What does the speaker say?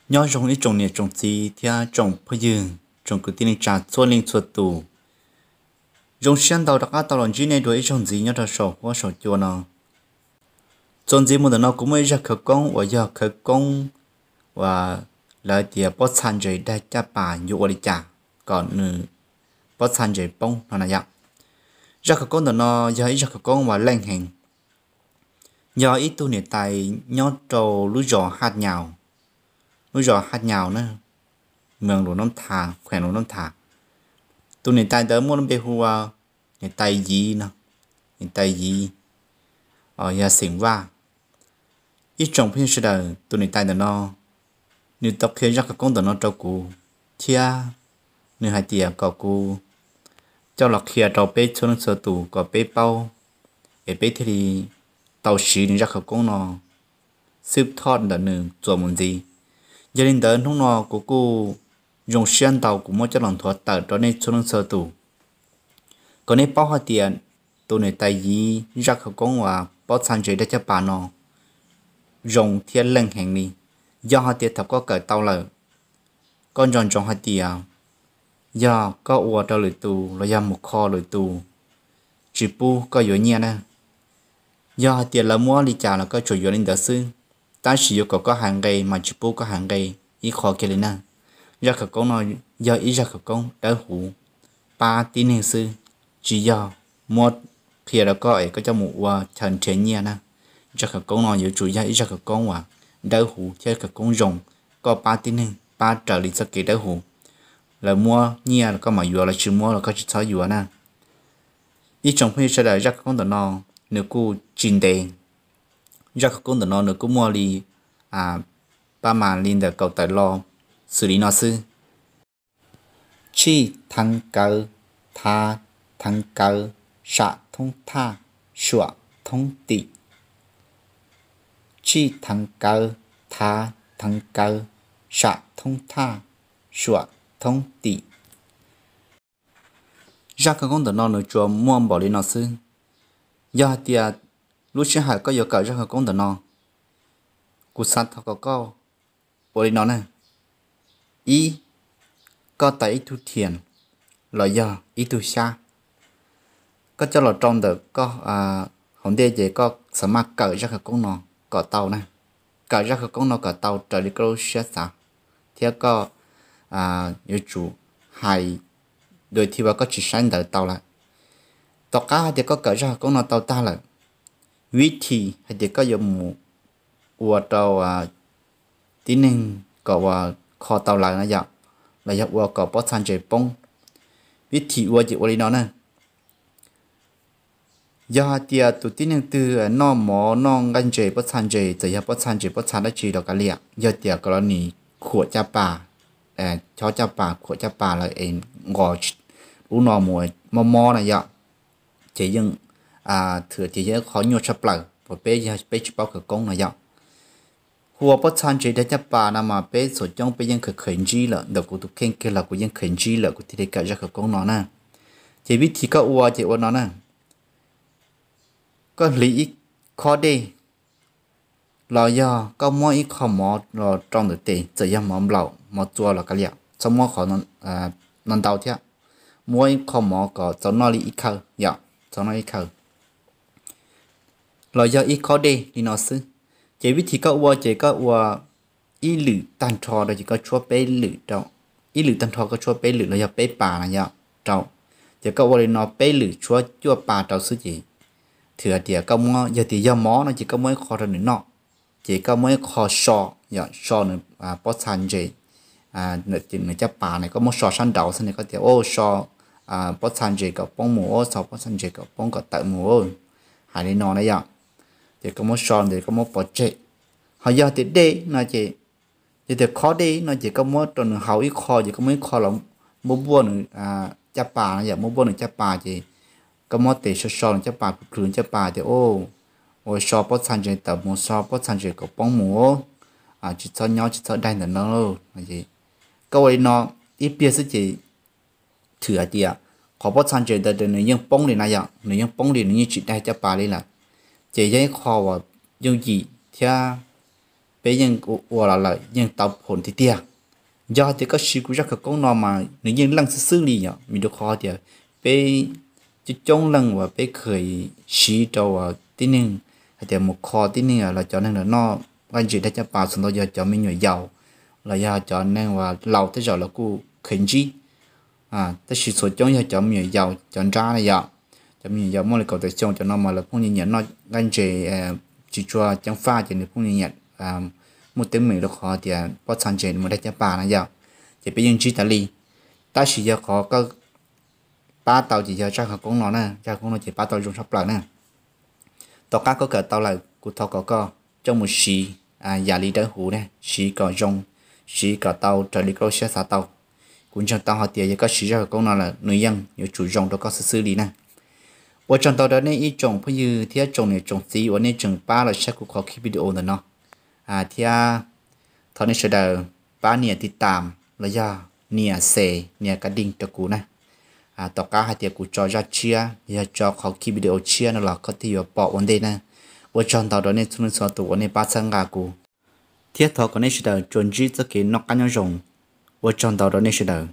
Nyob zoo ib tsoom niam tsoom txiv thiab tsoom phooj ywg, tsoom kwv tij neej tsa txhua leej txhua tus. Zoo siab ntau rov qab tau los ntsib nej dua ib zaug ntxiv nyob rau saum huab saum cua no. Txuas ntxiv mus ntawm no kuv muaj ib zaj khawv koob uas yog khawv koob uas lawv tias pob txha ntses daig caj pas yuav ua li cas kom nws pob txha ntses poob no na yom. Zaj khawv koob ntawm no yog ib zaj khawv koob uas leej heev. Yog ib tug niam tais nyob rau lub zos Haj Nyaus, lub zos Haj Nyaus na, moos Luam Nab Tha, kheem Luam Nab Tha. Tus niam tais ntawd muaj lub npe hu ua niam tais Yiv no, niam tais Yiv, yog xeem Vaj. Ib tsoom phooj ywg sawv daws, tus niam tais ntawm no nws tau qhia zaj khawv koob ntawm no rau kuv, thiab nws hais tias kom kuv coj los qhia rau peb txhua leej txhua tus kom peb paub, es peb thiaj li tau siv nws zaj khawv koob no xwb thoj ntawm nws txuas mus ntxiv. Yog li ntawd hnub no kuv kuj zoo siab ntau kuv muab coj los nthuav tawm rau nej txhua leej txhua tus, kom nej paub hais tias tus niam tais Yiv zaj khawv koob uas pob txha ntses daig caj pas no zoo thiab leej heev li. Yog hais tias thaum koj kawm tau lawm, koj nco ntsoov hais tias yog koj ua rau lwm tus los yog mus kho lwm tus, tsis pub koj yuav nyiaj na. Yog hais tias lawv muab li cas los koj tsuas yuav li ntawd xwb, tab sis yuav kom koj hais nqe mas tsis pub koj hais nqe ib qho kiag li na. Zaj khawv koob no yog ib zaj khawv koob dawb huv pab tib neeg xwb, tsis yog muab qhia rau koj es koj coj mus ua chaw nrhiav nyiaj na. Zaj khawv koob no yuav tsum yog ib zaj khawv koob uas dawb huv thiab khawv koob zoo, koj pab tib neeg pab raws li txoj kev dawb huv. Lawv muab nyiaj los koj mam yuav, lawv tsis muab los koj tsis txhob yuav na. Ib tsoom phooj ywg sawv daws, zaj khawv koob ntawm no nws kuj tsis ntev. Zaj khawv koob ntawm no nws kuj muaj li pab mas li ntawm kaum tawm lo xws li no xwb. Tshij theev kawv, thav theev kawv, sam thoob thaj, suam thoob tim. Tshij theev kawv, thav theev kawv, sam thoob thaj, suam thoob tim. Zaj khawv koob ntawm no nws tsuas muaj npaum li no xwb. Yog hais tias lub sij hawm koj yuav kawm zaj khawv koob ntawm no, kuv xav thov kom koj ua li no ne. Ib, koj tais ib tug thiam los yog ib tug xyab, koj coj los rau ntawm koj hauv ntej ces koj xav maj kawm zaj khawv koob no kom tau na. Kawm zaj khawv koob no kom tau raws li koj lub siab xav, thiab koj yuav tsum hais dua thiab, koj tsis saib ntawv tau lawm. Tom qab hais tias koj kawm zaj khawv koob no tau tag lawm, vib thim hais tias koj yuav mus ua rau tib neeg kom uas kho tau lawv na yom, los yog ua kom pob txha ntses poob, vib thim ua ces ua li no na. Yog hais tias tus tib neeg twg noj mov noj nqaij ntses pob txha ntses, txawm yog pob txha ntses pob txha dab tsi los kav liam, yog tias kom los nim khuam caj pas, chob caj pas, khuam caj pas lawm es nqos lub no mus mob mob na yom, ces yeej thwm tias yog ib qho nyuaj tshaj plaws uas peb yog peb tsis paub khawv koob no yom. Hu ua pob txha ntses daig caj pas no mas peb txhua coob peb yeej khaws khaws ntsib lawm, ntawm kuv tus kheej kiag los kuv yeej khaws ntsib lawm kuv thiaj li kawm zaj khawv koob no na. Ces vib thim koj ua ces ua no na. Koj hliv ib khob dej los yog koj muab ib qho mov los rau ntawm tes, txawm yog mov nplaum mov txua los kav liam, txhob muab qhov no ntau thiab. Muab ib qho mov kom txaus noj li ib khawv yom, txaus noj ib khawv los yog ib khob dej li no xwb. Ces vib thim koj ua ces koj ua ib lwm tag nrho rau ces koj tshuab peb lwm rau, ib lwm tag nrho koj tshuab peb lwm los yog peb pas no yom rau. Ces koj ua li no peb lwm tshuab cuaj pas rau xwb ces thwm hais tias koj muab, yog tias yog mov no ces koj muab ib qho rau nws noj, ces koj muab ib qho so, yog so nws pob txha ntses, nws caj pas ne, koj muab so sab nraud xwb ne, koj tias o so pob txha ntses kom poob mus, o so pob txha ntses kom poob kom tawm mus, hais li no na yom. Ces koj muab so ntawd koj muab pov tseg. Ho yog tias dej no ces, yog tias khob dej no ces koj muab rau nws haus ib qho ces koj muab ib qho los npuaj npuaj nws caj pas no yom, muab npuaj nws caj pas ces koj muab tes so so nws caj pas, plhws plhws nws caj pas tias o, ua so pob txha ntses tawm mus, so pob txha ntses kom poob mus, tsis txhob nyob tsis txhob daig ntawm no. Koj ua li no ib pliag xwb ces thwm hais tias qhov pob txha ntses ntawd nws yeej poob li na yom, nws yeej poob li, nws yeej tsis daig caj pas li lawm. Ces yog ib qho uas yooj yim thiab peb yeej ua los lawm yeej tau phom tiag tiag. Yog hais tias koj siv kuv zaj khawv koob no mas nws yeej leej xwb xwb li yom, vim rau qhov tias peb coob coob leej uas peb kheev siv rau tib neeg, hais tias mus kho tib neeg los cov neeg los noj nqaij ntses dab caj pas txhua ntau yog cov me nyuam yaus los yog cov neeg uas laus tej zaum los kuj kheev ntsib. Tab sis txhua coob yog cov me nyuam yaus cov nrab na yom. Cov me nyuam yaus muaj li kaum tawm xyoo cov no mas lawv phooj ywg nyiam noj nqaij ntses tsis tshua ceev faj ces nws phooj ywg nyiam muaj teeb meem rau qhov tias pob txha ntses mus dab caj pas na yom. Ces peb yeej ntsib tas li. Tab sis yog qhov koj pab tau ces yog zaj khawv koob no na, zaj khawv koob no ces pab tau zoo tshaj plaws na. Tom qab koj kawm tau lawm kuv thov kom koj coj mus siv yam li dawb huv na, siv kom zoo, siv kom tau raws li koj lub siab xav tau. Kuv ntseeg tau hais tias yog koj siv zaj khawv koob no lawm nws yeej yuav tsum zoo rau koj xwb xwb li na. Ua tsaug ntau rau nej ib tsoom phooj ywg thiab tsoom niam tsoom txiv uas nej tseem pab los saib kuv qhov ki video ntawm no, thiab thov nej sawv daws pab nias tiv tam los yog nias xes nias ka ding rau kuv na. Tom qab hais tias kuv tso zaj tshiab yog tso qhov ki video tshiab no los koj thiaj yuav pom ua ntej na. Ua tsaug ntau rau nej txhua leej txhua tus uas nej pab txhawb nqa kuv, thiab thov kom nej sawv daws tsuas ntsib txoj kev noj qab nyob zoo. Ua tsaug ntau rau nej sawv daws.